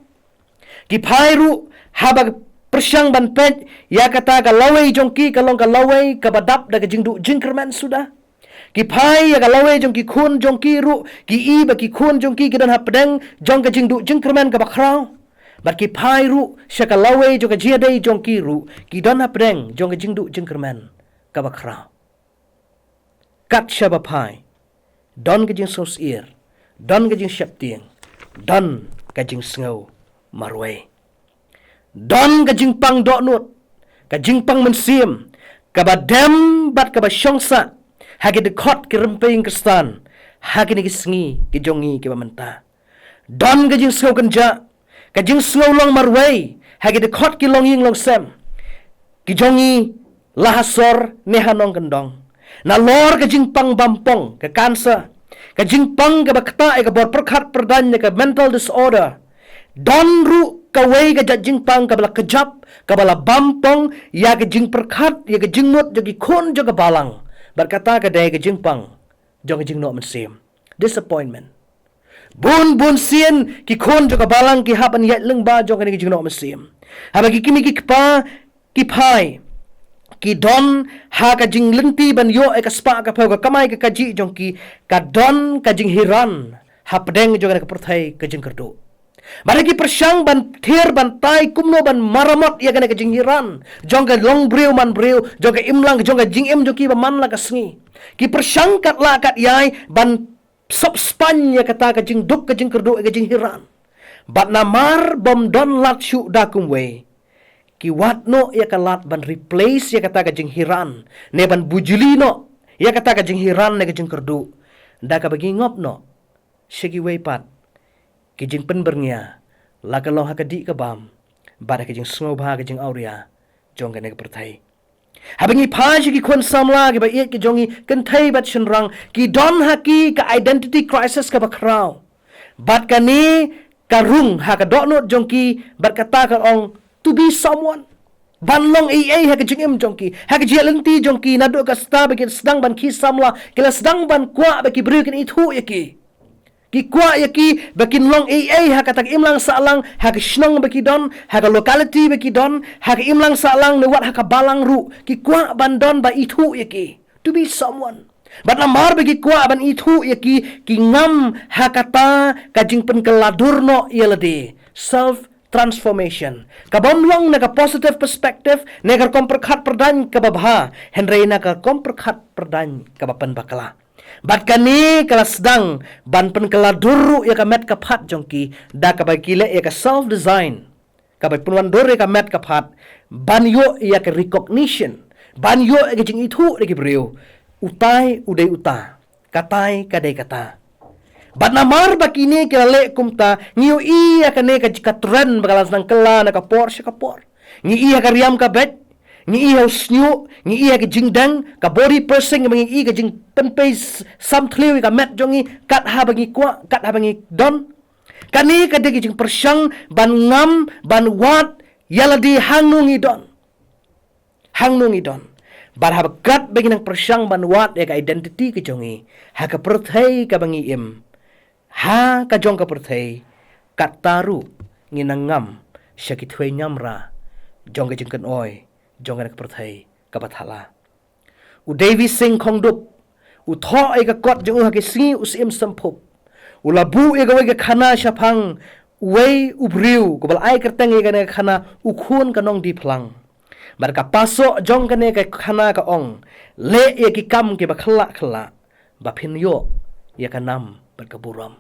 Ki phai ruh, haba pyrshang ban peit ïa kata ka lawei jong ki, ka long ka lawei kaba dap da ka jingduh jingkyrmen suda. Ki phai ïa ka lawei jong ki khun jong ki ruh, ki i ba ki khun jong ki ki don hapdeng jong ka jingduh jingkyrmen kaba khraw. Bad ki phai ruh sha ka lawei jong ka jingïadei jong ki ruh, ki don hapdeng jong ka jingduh jingkyrmen kaba khraw. Kat shaba phai, don ka jingsngew syier, don ka jingsheptieng, don ka jingsngew marwei. Don ka jingpang dohnud, ka jingpang mynsiem, kaba dem bad kaba shong sah ha ki dkhot ki rympei Khristan ha kine ki sngi ki jong ngi kiba mynta. Don ka jingsngew kynjah, ka jingsngew long marwei ha ki dkhot ki longïing longsem ki jong ngi la ha sor ne ha nongkyndong. Nalor ka jingpang bampong, ka cancer, ka jingpang kaba ktah ïa ka bor pyrkhat pyrdaiñ ne ka mental disorder, don ruh kawei ka jait jingpang kaba la kjap, kaba la bampong ïa ka jingpyrkhat, ïa ka jingmut jong ki khun jong ka balang. Bad kata ka dei ka jingpang jong ka jingnoh mynsiem, disappointment. Bun bun sien ki khun jong ka balang ki hap ban ïaid lyngba jong kane ka jingnoh mynsiem. Haba ki kmie ki kpa ki phai, ki don ha ka jinglynti ban ïoh ïa ka spah ka phew, ka kamai ka kajih jong ki, ka don ka jinghiran hapdeng jong kane ka pyrthei ka jingkyrduh. Bad ha ki pyrshang ban thied ban tai kumno ban maramot ïa kane ka jinghiran jong ka longbriew manbriew, jong ka imlang, jong ka jingim jong ki ba man la ka sngi, ki pyrshang kat lah kat ïai ban sop spaiñ ïa kata ka jingduk ka jingkyrduh ïa ka jinghiran. Bad namar bym don lad shuh da kumwei, ki wad noh ïa ka lad ban replace ïa kata ka jinghiran, ne ban bujli noh ïa kata ka jinghiran ne ka jingkyrduh, da kaba ngi ngop noh sha kiwei pat ki jingpynbyrngia, la ka long ha ka dih ka bam bad ha ka jingsngewbha ka jingawria jong kane ka pyrthei. Haba ngi phai sha ki khun samla kiba ïeit ki jong ngi, kynthei bad shynrang, ki don ha ki ka identity crisis kaba khraw. Bad kane ka rung ha ka dohnud jong ki, bad kata ka ong to be someone. Ban long ei ei ha ka jingim jong ki, ha ka jingïaid lynti jong ki, naduh ka step ba ki sdang ban khie samla, ki la sdang ban kwah ba ki briew kin ithuh ïa ki. Ki kwah ïa ki ba kin long ei ei ha kata ka imlang sahlang, ha ka shnong ba ki don, ha ka locality ba ki don, ha ka imlang sahlang ne wat ha ka balang ruh. Ki kwah ban don ba ithuh ïa ki, to be someone. Bad namar ba ki kwah ban ithuh ïa ki, ki ngam ha kata ka jingpynkylla dur noh ïa lade, self transformation, ka bym long na ka positive perspective ne ka rukom pyrkhat pyrdaiñ kaba bha, hynrei na ka rukom pyrkhat pyrdaiñ kaba pynbakla. Bad kane ka la sdang ban pynkylla dur ruh ïa ka met ka phad jong ki, da kaba ki leh ïa ka self design, kaba pynwandur ïa ka met ka phad, ban ïoh ïa ka recognition, ban ïoh ïa ka jingithuh da ki briew, utai u dei uta, katai ka dei kata. Bad namar ba kine ki la leh kumta, ngi ïohi ïa kane ka, ka trend ba ka la sdang kylla na ka por sha ka por. Ngi ïohi ha ka riam ka beit, ngi ïohi ha u shñiuh, ngi ïohi ha ka jingdeng, ka body piercing, ba ngi ïohi ka jingpynpei s-, samthliew ïa ka met jong ngi, kat haba ngi kwah, kat haba ngi don. Kane ka dei ka jingpyrshang ban ngam, ban wad ïa lade hangno ngi don. Hangno ngi don. Bad haba kat ba ngi nang pyrshang ban wad ïa ka identity ka jong ngi ha ka pyrthei kaba ngi im, ha ka jong ka pyrthei, katta ruh ngi nang ngam sha ki thwei ñiamra jong ka jingkynoi jong ka pyrthei kaba thala. U Devi Singh Khongdup, u thoh ïa ka kot jong u ha ki sngi u Syiem Symphup. U la buh ïa kawei ka khana shaphang uwei u briew, kaba la ai kyrteng ïa kane ka khana, u khun ka nongdie phlang. Bad ka pasoh jong kane ka khana ka ong, leh ïa ki kam kiba khyllah khyllah, ba phin ïoh ïa ka nam bad ka burom.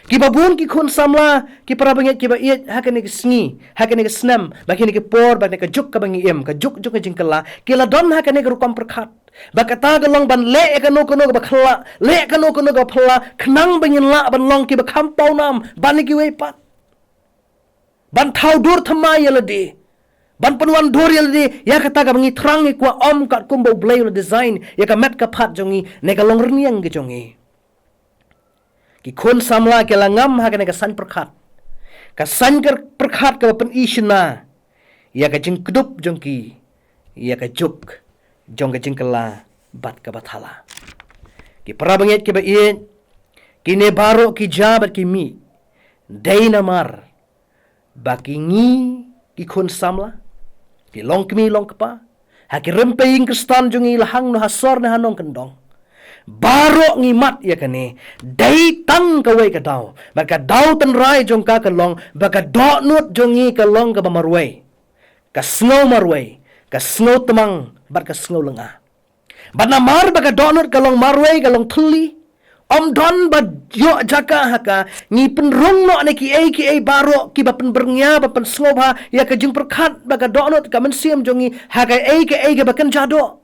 Kiba bun ki khun samla, ki para bangeit kiba ïeit, ha kane ka sngi, ha kane ka snem, bad kine ki por, bad kane ka juk kaba ngi im, ka juk jong ka jingkylla, ki la don ha kane ka rukom pyrkhat. Ba kata ka long ban leh ïa kano kano kaba khyllah, leh ïa kano kano kaba phylla, khnang ba ngin lah ban long kiba kham pawnam ban ïa kiwei pat. Ban thaw dur thymmai ïa lade, ban pynwandur ïa lade ïa kata kaba ngi thrang ngi kwah, ym katkum ba U Blei u la design ïa ka met ka phad jong ngi ne ka longrynïeng ka jong ngi. Ki khun samla ki la ngam ha kane ka saiñ pyrkhat, ka saiñ ka pyrkhat kaba pyni shynna ïa ka jingkdup jong ki ïa ka juk jong ka jingkylla bad kaba thala. Ki para bangeit kiba ïeit, kine baroh ki jia bad ki mih, dei namar ba ki ngi ki khun samla, ki longkmie longkpa, ha ki rympei ïing Khristan jong ngi, la hangno ha sor ne ha nongkyndong, baroh ngi mad ïa kane, dei tang kawei ka daw, bad ka daw tynrai jong ka ka long ba ka dohnud jong ngi ka long kaba marwei, ka sngew marwei, ka sngew tmang bad ka sngew lynga. Bad namar ba ka dohnud ka long marwei, ka long thylli, ym don ba ïoh jaka ha ka, ngi pynrung noh na kiei kiei baroh kiba pynbyrngia, ba pynsngewbha ïa ka jingpyrkhat bad ka dohnud ka mynsiem jong ngi ha kaei kaei kaba kynja doh.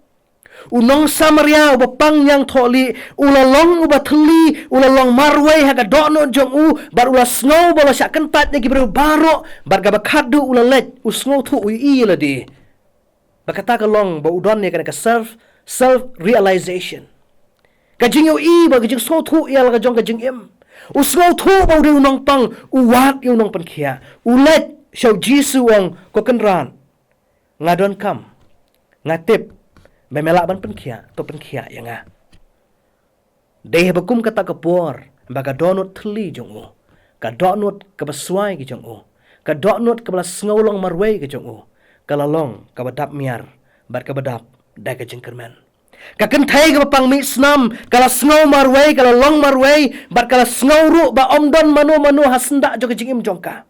U nong Samaria uba pang ñiangthohlieh, u la long uba thylli, u la long marwei ha ka dohnud jong u, bad u la sngew ba u la shah kyntait na ki briew baroh, bad kaba khatduh u la leit, u sngewthuh, u ïohi ïa lade. Ba kata ka long ba u don ïa kane ka self, self realization. Ka jingïohi bad ka jingsngewthuh ïa la ka jong ka jingim. U sngewthuh ba u dei u nongpang, u wad ïa u nongpynkhiah. U leit sha u Jisu, u ong, Ko Kynrad, nga donkam, nga tip ba me lah ban pynkhiah, to pynkhiah ïa nga. Dei haba kum kata ka por ba ka dohnud thylli jong u, ka dohnud kaba swai ka jong u, ka dohnud kaba la sngew long marwei ka jong u, ka la long kaba dap miar bad kaba dap da ka jingkyrmen. Ka kynthei kaba pang mih snam, ka la sngew marwei, ka la long marwei, bad ka la sngew ruh ba ym don mano mano ha syndah jong ka jingim jong ka.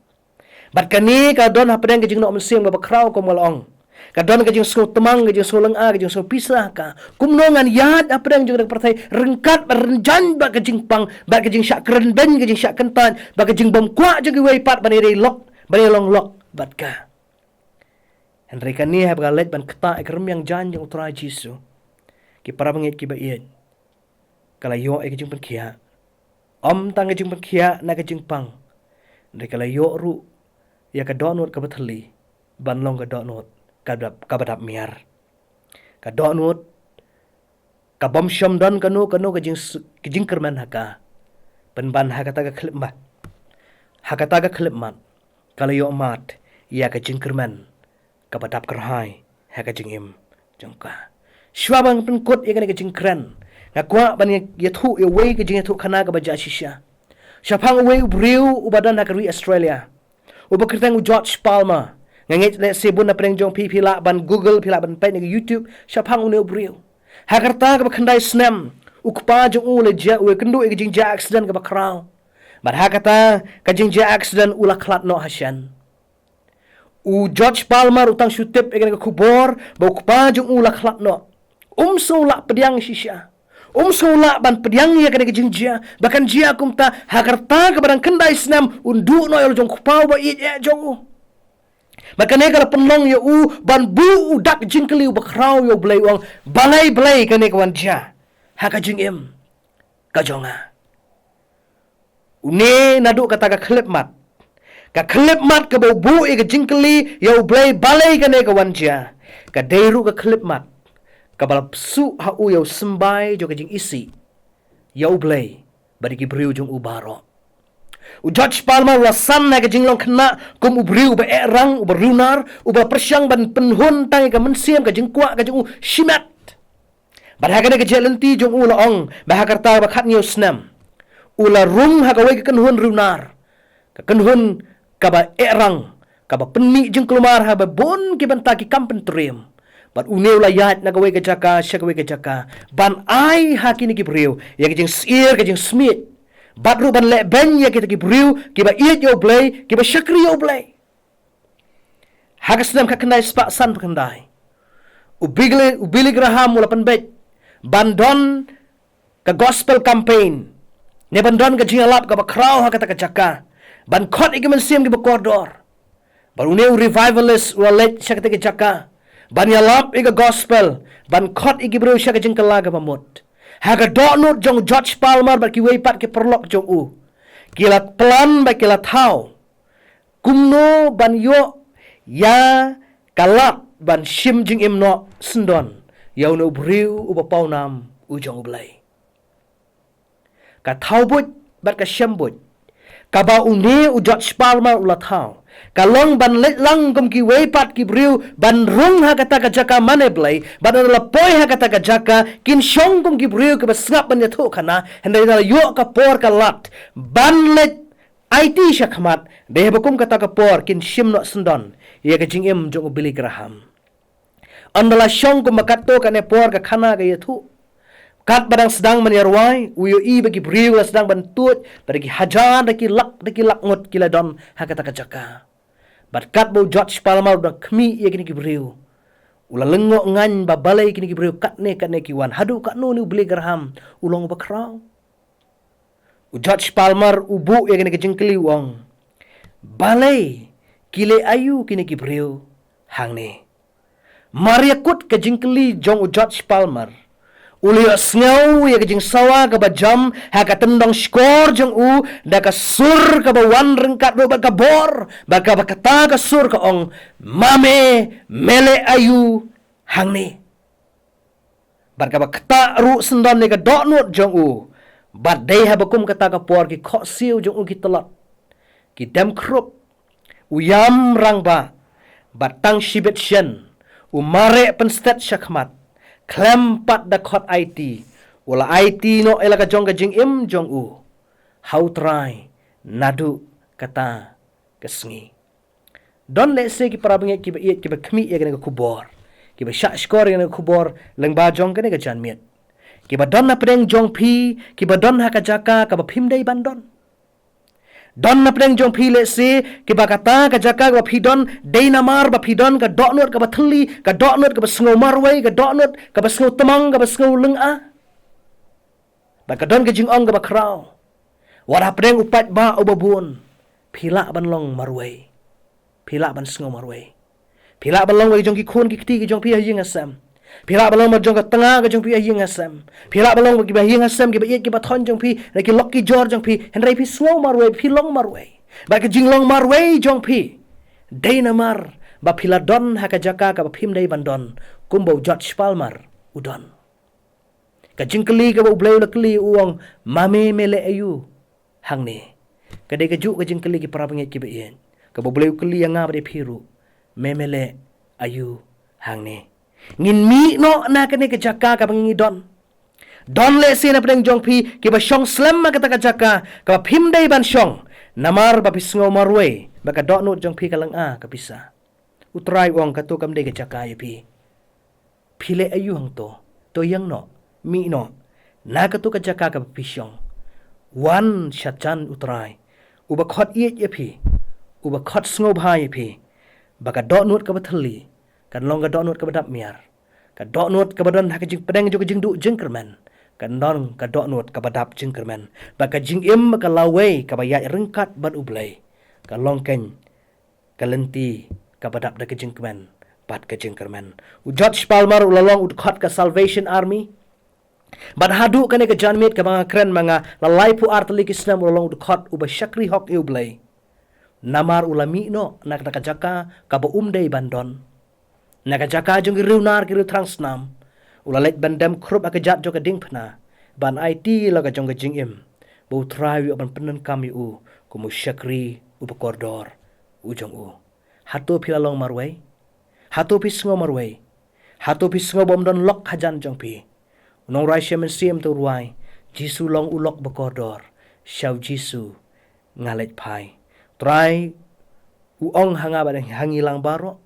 Bad kane ka don hapdeng ka jingnoh mynsiem kaba khraw, kum nga la ong. Ka don ka jingsngew tmang, ka jingsngew lynga, ka jingsngew pisa ha ka. Kumno ngan ïaid hapdeng jong ka pyrthei ryngkat bad rynjang bad ka jingpang, bad ka jingshah kren beiñ, ka jingshah kyntait, bad ka jingbymkwah jong kiwei pat ban ïadei lok, ban ïalong lok bad ka. Hynrei kane haba ka leit ban ktah ïa ka rmiang jaiñ jong U Trai Jisu, ki para bangeit kiba ïeit, ka la ïoh ïa ka jingpynkhiah. Ym tang ka jingpynkhiah na ka jingpang, hynrei ka la ïoh ruh ïa ka dohnud kaba thylli ban long ka dohnud kaba dap, kaba dap miar. Ka dohnud ka bym shym don kano kano ka jing, ka jingkyrmen ha ka. Pynban ha kata ka khyllipmat, ha kata ka khyllipmat, ka la ïoh mad ïa ka jingkyrmen kaba dap kyrhai ha ka jingim jong ka. Shuwa ban pynkut ïa kane ka jingkren, nga kwah ban ïathuh ïa uwei ka jingïathuhkhana kaba jia shisha. Shaphang uwei u briew uba don ha ka ri Australia, uba kyrteng u George Palmer. Nga ngeit lehse bun na pdeng jong phi, phi lah ban Google, phi lah ban peit na ka YouTube shaphang une u briew. Ha ka rta kaba khyndai snem, u kpa jong u u la jia, u ïakynduh ïa ka jingjia accident kaba khraw. Bad ha kata ka jingjia accident u la khlad noh ha shen. U George Palmer u tang shu tip ïa kane ka khubor ba u kpa jong u u la khlad noh. Um sngew lah pdiang shisha. Um sngew lah ban pdiang ïa kane ka jingjia ba kan jia kumta, ha ka rta kaba dang khyndai snem, un duh noh ïa u jong u kpa uba ïeit eh jong u. Bad kane ka la pynlong ïa u ban buh u dak jingkylli uba khraw ïa U Blei, u ong, balei, balei kane ka wan jia ha ka jingim ka jong nga? Une naduh kata ka khyllipmat, ka khyllipmat kaba u buh ïa ka jingkylli ïa U Blei, balei kane ka wan jia, ka dei ruh ka khyllipmat kaba la pynsuh ha u ïa u symbai jong ka jingisih ïa U Blei bad ïa ki briew jong u baroh. U George Palmer u la san ha ka jinglong khynnah kum u briew uba eh rang, uba riewnar, uba pyrshang ban pynhun tang ïa ka mynsiem, ka jingkwah ka jong u shimet. Bad ha kane ka jingïaid lynti jong u la ong ba ha ka rta ba khathynñiew snem, u la rung ha kawei ka kynhun riewnar, ka kynhun kaba eh rang, kaba pynmih jingkulmar ha ba bun ki bynta ki kam pyntriem. Bad une u la ïaid na kawei ka jaka sha kawei ka jaka ban ai ha kine ki briew ïa ka jingsyier, ka jingsmiej, bad ruh ban leh beiñ ïa kita ki briew kiba ïeit ïa U Blei, kiba shakri ïa U Blei. Ha ka snem khatkhyndai spah sanphew khyndai, u Billy, u Billy Graham u la pynbeit ban don ka gospel campaign, ne ban don ka jingïalap kaba khraw ha kata ka jaka, ban khot ïa ki mynsiem kiba kordor. Bad une u revivalist u la leit sha kata ka jaka ban ïalap ïa ka gospel, ban khot ïa ki briew sha ka jingkylla kaba mut. Ha ka dohnud jong u George Palmer bad kiwei pat ki paralok jong u, ki la plan bad ki la thaw kumno ban ïoh ïa ka lad ban shim jingim noh syndon ïa une u briew uba pawnam u jong U Blei. Ka thaw buit bad ka shem buit kaba une u George Palmer u la thaw, ka long ban leit lang kum kiwei pat ki briew ban rung ha kata ka jaka mane blei, bad lada la poi ha kata ka jaka kin shong kum ki briew kiba sngap ban ïathuhkhana, hynrei lada la ïoh ka por ka lad ban leit aiti shakhmat, dei haba kum kata ka por kin shim noh syndon ïa ka jingim jong u Billy Graham. Ynda la shong kumba katto katne por ka khana ka ïathuh, katba dang sdang ban ïarwai, u ïohi ba ki briew la sdang ban tuid, ba da ki hajar, da ki lak, da ki lak ngut ki la don ha kata ka jaka. Bad katba u George Palmer u dang khmih ïa kine ki briew, u la lyngngoh ngaiñ ba balei kine ki briew katne katne ki wan, haduh katno une u Billy Graham u long uba khraw. U George Palmer u buh ïa kane ka jingkylli, u ong, balei ki leh aïu kine ki briew hangne? Mar ïa kut ka jingkylli jong u George Palmer, u la ïohsngew ïa ka jingsawa kaba jam ha ka tyndong shkor jong u, da ka sur kaba wan ryngkat ruh bad ka bor, bad kaba kata ka sur ka ong, ma me, me leh aïu hangne? Bad kaba ktah ruh syndon ïa ka dohnud jong u. Bad dei haba kum kata ka por ki khohsiew jong u ki tlot, ki dem khrup, u ïam rangbah, bad tang shibit shen, u mareh pynstet shakhmat, khlem pat da khot aiti, u la aiti noh ïa la ka jong ka jingim jong u ha U Trai naduh kata ka sngi. Don lehse ki para bangeit kiba ïeit, kiba khmih ïa kane ka khubor, kiba shah shkor ïa kane ka khubor lyngba jong kane ka janmiet, kiba don hapdeng jong phi, kiba don ha ka jaka kaba phim dei ban don. Don na pdeng jong phi lehse kiba kata ka jaka kaba phi don, dei namar ba phi don ka dohnud kaba thylli, ka dohnud kaba sngew marwei, ka dohnud kaba sngew tmang, kaba sngew lynga. Ba ka don ka jingong kaba khraw. Wat hapdeng u paidbah uba bun, phi lah ban long marwei. Phi lah ban sngew marwei. Phi lah ban long ba ki jong ki khun ki kti ki jong phi ha ïing ha sem. Phi lah ban long ba jong ka tnga ka jong phi ha ïing ha sem. Phi lah ban long ba kiba ha ïing ha sem, kiba ïeit kiba thoh jong phi, na ki lok ki jor jong phi, hynrei phi sngew marwei, phi long marwei. Ba ka jinglong marwei jong phi, dei namar ba phi la don ha ka jaka kaba phim dei ban don, kumba u George Palmer u don. Ka jingkylli kaba U Blei u la kylli, u ong, "Ma me me leh aïu hangne?" Ka dei kajuh ka jingkylli, ki para bangeit kiba ïeit, kaba U Blei u kylli ïa nga bad ïa phi ruh, "Me me leh aïu hangne?" Ngin mih noh na kane ka jaka kaba ngi don. Don lehse na pdeng jong phi kiba shong slem ha kata ka jaka kaba phim dei ban shong, namar ba phi sngew marwei ba ka dohnud jong phi ka lynga, ka pisa. U Trai u ong, "Kato kam dei ka jaka ïa phi. Phi leh aïu hangto? To ïeng noh, mih noh na kato ka jaka kaba phi shong. Wan shajan U Trai, uba khot ïeit ïa phi, uba khot sngewbha ïa phi, ba ka dohnud kaba thylli kan long ka dohnud kaba dap miar, ka dohnud kaba don ha ka jingpdeng jong ka jingduh jingkyrmen kan long ka dohnud kaba dap jingkyrmen, ba ka jingim ka lawei kaba ïaid ryngkat bad U Blei, ka long keiñ ka lynti kaba dap da ka jingkmen bad ka jingkyrmen." U George Palmer u la long u dkhot ka Salvation Army. Bad haduh kane ka janmiet kaba nga kren ma nga, la laiphew ar tylli ki snem, u la long u dkhot uba shakri hok ïa U Blei. Namar u la mih noh na kata ka jaka kaba um dei ban don, na ka jaka jong ki riewnar ki riewthrang snam, u la leit ban dem khrup ha ka jat jong ka diengphna, ban aiti la ka jong ka jingim, ba U Trai u ïoh ban pyndonkam ïa u kum u shakri uba kordor u jong u. Hato phi la long marwei? Hato phi sngew marwei? Hato phi sngew bym don lok hajan jong phi? U nongrwai shem mynsiem te u rwai, "Jisu long u lok ba kordor, sha u Jisu nga leit phai." Trai u ong ha nga bad ha ngi lang baroh,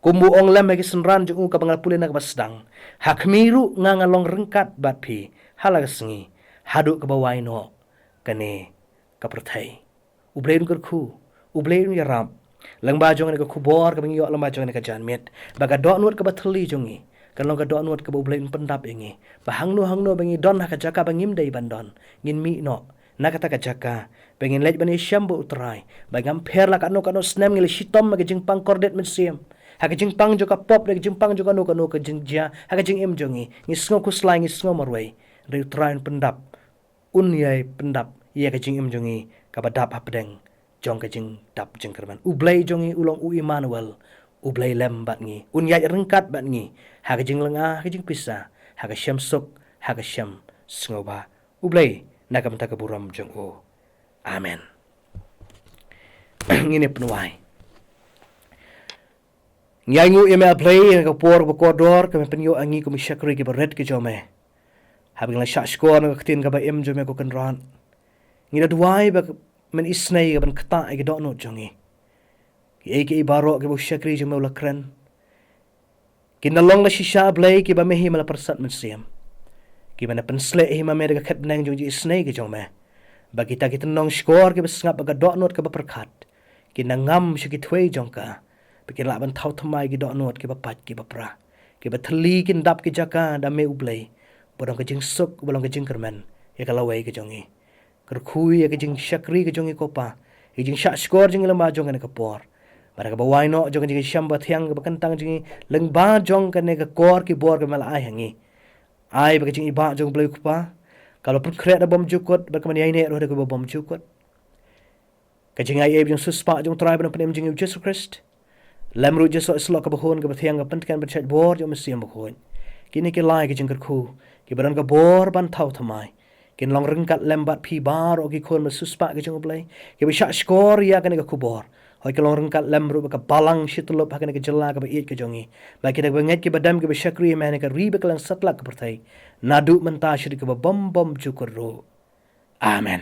kum u ong lem ha ki synran jong u kaba nga la pule na kaba sdang, "Ha khmih ruh nga nga long ryngkat bad phi ha la ka sngi, haduh kaba wai noh kane ka pyrthei." U Blei un kyrkhu, U Blei un ïarap. Lyngba jong kane ka khubor kaba ngi ïoh lyngba jong kane ka janmiet, ba ka dohnud kaba thylli jong ngi kan long ka dohnud kaba U Blei un pyndap ïa ngi, ba hangno hangno ba ngi don ha ka jaka ba ngim dei ban don, ngin mih noh na kata ka jaka, ba ngin leit ban ïashem bad U Trai, ba ngam pher la katno katno snem ngi la shitom ha ka jingpang kordit mynsiem, ha ka jingpang jong ka pop, ha ka jingpang jong kano kano ka jingjia ha ka jingim jong ngi, ngi sngew khuslai, ngi sngew marwei. Hynrei U Trai un pyndap, un ïai pyndap ïa ka jingim jong ngi kaba dap hapdeng jong ka jingdap jingkyrmen. U Blei jong ngi u long u Immanuel, U Blei lem bad ngi, un ïaid ryngkat bad ngi ha ka jinglynga, ha ka jingpisa, ha ka shem suk, ha ka shem sngewbha. U Blei na ka bynta ka burom jong u. Amen. Ngin ïa pynwai. Ngi ainguh ïa me A Blei ha ka por ba kordor ka me pynïoh ïa ngi kum ki shakri kiba rit ki jong me. Haba ngi la shah shkor na ka ktien kaba im jong me, ko Kynrad, ngi la duwai ba men isynei ka ban ktah ïa ki dohnud jong ngi. Kiei kiei baroh kiba u shakri jong me u la kren, kin da long la shisha A Blei kiba me hi me la pyrsad mynsiem, kiba na pynsleh hi ma me da ka khet bneng jong ka jingisynei ka jong me, ba kita ki tynnong shkor kiba sngap ha ka dohnud kaba pyrkhat kin da ngam sha ki thwei jong ka, ba kin lah ban thaw thymmai ki dohnud kiba pait kiba pra, kiba thylli, kin dap ki jaka da me U Blei, ba long ka jingsuk, ba long ka jingkyrmen ïa ka lawei ka jong ngi. Kyrkhu ïa ka jingshakri ka jong ngi ko Pa, ïa ka jingshah shkor jong ngi lyngba jong kane ka por, bad ha kaba wai noh jong ka jingshem ba thiang kaba kyntang jong ngi lyngba jong kane ka kor ki bor kaba me la ai ha ngi. Ai ba ka jingibah jong U Blei ko Pa ka la pynkhreh da bymjukut, bad ka ban ïaineh ruh da kaba bymjukut. Ka jingaiei ba jong u Sienspah jong U Trai ba nongpynim jong ngi U Jisu Khrist, lem ruh Jisu Islok kaba hun kaba thiang, ka pynthikna ban shait bor jong u Mynsiem Bakhuid, kine ki lai ki jingkyrkhu kiba don ka bor ban thaw thymmai, kin long ryngkat lem bad phi baroh ki khun bad sienspah ki jong U Blei, kiba shah shkor ïa kane ka khubor. Hooid, kin long ryngkat lem ruh bad ka balang shi tyllup ha kane ka jylla kaba ïeit ka jong ngi, bad kita kiba ngeit kiba dem kiba shakri ïa me ha kane ka ri ba kylleng satlak ka pyrthei, naduh mynta shaduh kaba bym bymjukut ruh. Amen.